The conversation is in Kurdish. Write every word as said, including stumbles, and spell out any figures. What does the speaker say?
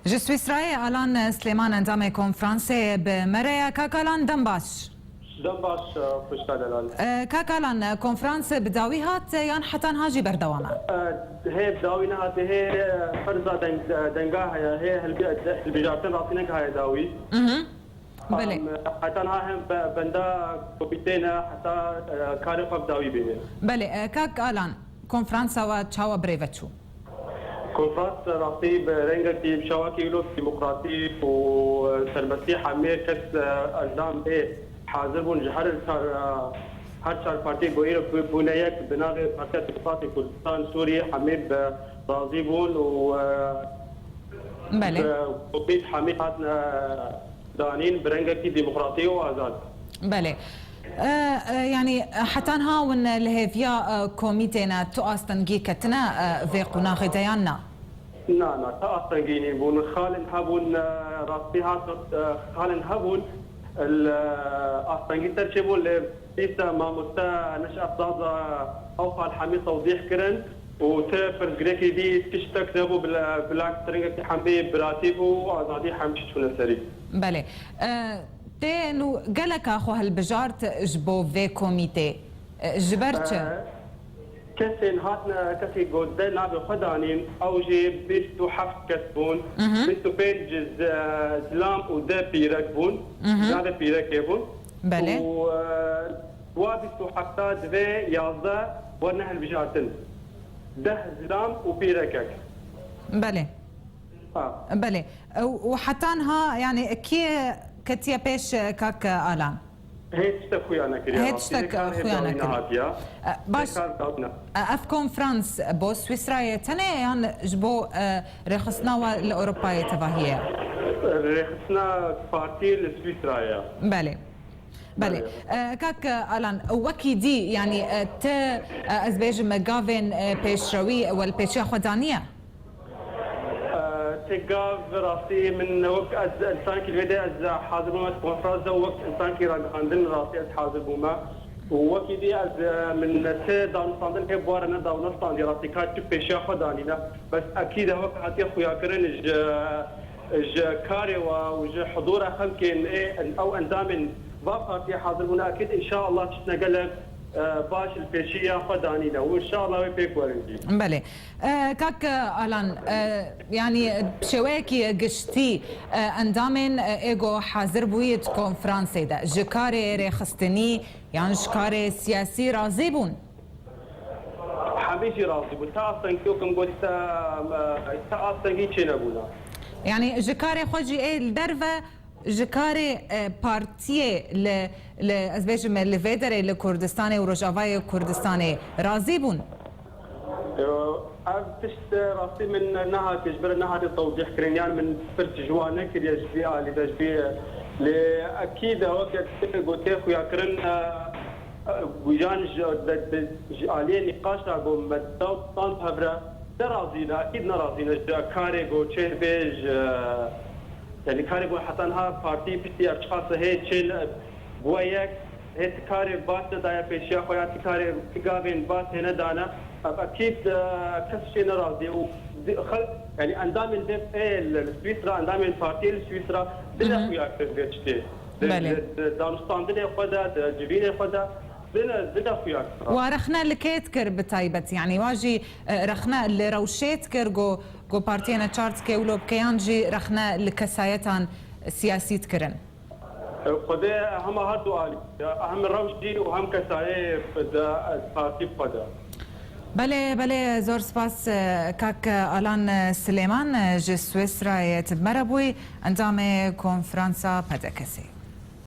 Ji Swîsrayê Alan Silêman endamê konferansê bi me re ye. Kak Alan, dem baş. Dem baş, xwişka delal. E, Kak Alan, konferans bi dawî hat yan heta niha jî berdewam e? E, hê bi dawî nehatê, hê, e, ferza deng-, e, denga heye, hê hilbi-, hilbijartin rastî negihaye dawî. Mhm. Belê. Em, heta niha hem be-, benda komîtê ne, heta, e, karê xwe bi dawî bêne. Belê, e, Kak Alan, konferansa we çawa birêve çû? Konferans rastî bi rengekî bi şawakî wilo demokratîk û serbestî hemê kes endam ê hazir bûn ji her çar, her çar partiyê ku îro bûne yek bi navê Partiya Demokratîk Kurdistan Sûrî hemê bi razî bûn û, e, Belê. bi komît hemê hatine danîn bi rengekî demokratî û azad. Belê. E, e, yanî, e, heta niha hûn li hêviya, e, komîtê ne, tu astengî ketine, e, vê qonaxê de yan na? Na, na, tu astengî nîbûn. Xalên hebûn, e, rastî hat, e, xalên hebûn, li, e, astengî ser çêbûn, lê dîsa mamoste Neşet Zaza ew xal hemî tewdîh kirin û ti pirsgirêkê dî tiştek nebû bila, bila strengekî hemî biratî bû û azadî hemî çûne serî. Belê. E, Tê nû geleka xwe hilbijart ji bo vê komîtê. Ji ber çi? Kesên hatine, kesê ku de navê xwe danîn, ew jî bîst û heft kes bûn. Mhm. Bîst û pênc zi-, zilam û deh pîrek bûn. Mhm. Navê pîrekê bûn. Belê. Û, e, wa bîst û hefta divê yazdeh werne hilbijartin. Deh zilam û pîrekek. Belê. Ha. Belê. Û, û heta niha, yani, kê ketiye pêş, e, kak Alan? Hê tiştek xuya nekiriye. Hê tiştek xuya nekiriye. E, baş. E, ev konferans bo Swîsrayê tenê yan ji bo, e, rêxistina we li Ewropayê tevahî ye? Rêxistina partiyê li Swîsrayê ye. Belê. Belê. Belê. E, kak Alan, wekî dî, yani, e, ti, e, ez bêjim, gavên, e, pêşrewî we li pêşiya xwe daniye? Ti gav rastî min wek ez insankî li vê de ez hazir bûme konferans de wek insankî ragihandin rastî ez hazir bûme. Û wekî dî ez, e, min ti danûstandin hê bi ware ne danûstandî rastî ka çi pêşiya xwe danîne. Bes ekîd e wek hatiye xuyakirin ji, ji karê we û ji hudûra xelkên ê, ew endamên va partiyê hazir bûne ekîd înşaallah tiştine gelek, e, baş li pêşiya xwe danîne û înşaallah wê pêk werin jî. Belê. E, kak Alan, e, yanî bi şêweyekî giştî, e, endamên, e, ê ku hazir bûyî di konferansê de ji karê rêxistinî yan ji karê siyasî razî bûn? Hemî jî razî bûn. Te astengî wek min got, te, e, te astengî çênebûna. Yanî ji karê xwe jî ê li derve Ji karê, e, partiyê li, li, ez bêjim, li vê derê li Kurdistanê û Rojavayê Kurdistanê razî bûn? Ev tişt rastî min nehatiye, ji ber nehatiye tewdîh kirin, yan min pirs ji wan nekiriye ji vî alî de, ji vî, lê ekîd e weke tu gotê xuya kirin, e, e, yan ji, de, de, ji aliyê nîqaşa ku me da stand hevre, ne razî ne, ekîd ne razî ne ji karê ku çê bê ji, Yanî karê ku heta niha partî piştî ev çiqas hê çê ne, bûye yek, hê ti karê baş nedaye pêşiya xwe ya ti karê ti gavên baş hê nedane, ev ekîd, e, kes çê nerazî û di-, xel-, yanî endamên D P ê li, li Swîsra, endamên partiyê li Swîsra dine xuya kir vê tiştê. Di, Belê. di, di danûstandinê xwe de, di civînê xwe de dine, dine xuya kir. Wa rexne li kê dikir bi taybet? Yanî wa jî, e, rexne li rewşê dikir ku, ku partiyê neçar dike wilo bike yan jî rexne li kesayetan siyasî dikirin? Xwedê hema her du alî, hem rewş jî û hem kesayê di partî xwe de. Belê, belê, zor spas, e, kak Alan Silêman, e, ji Swîsrayê tu bi me re bûyî, endamê konferansa P D K S'ê.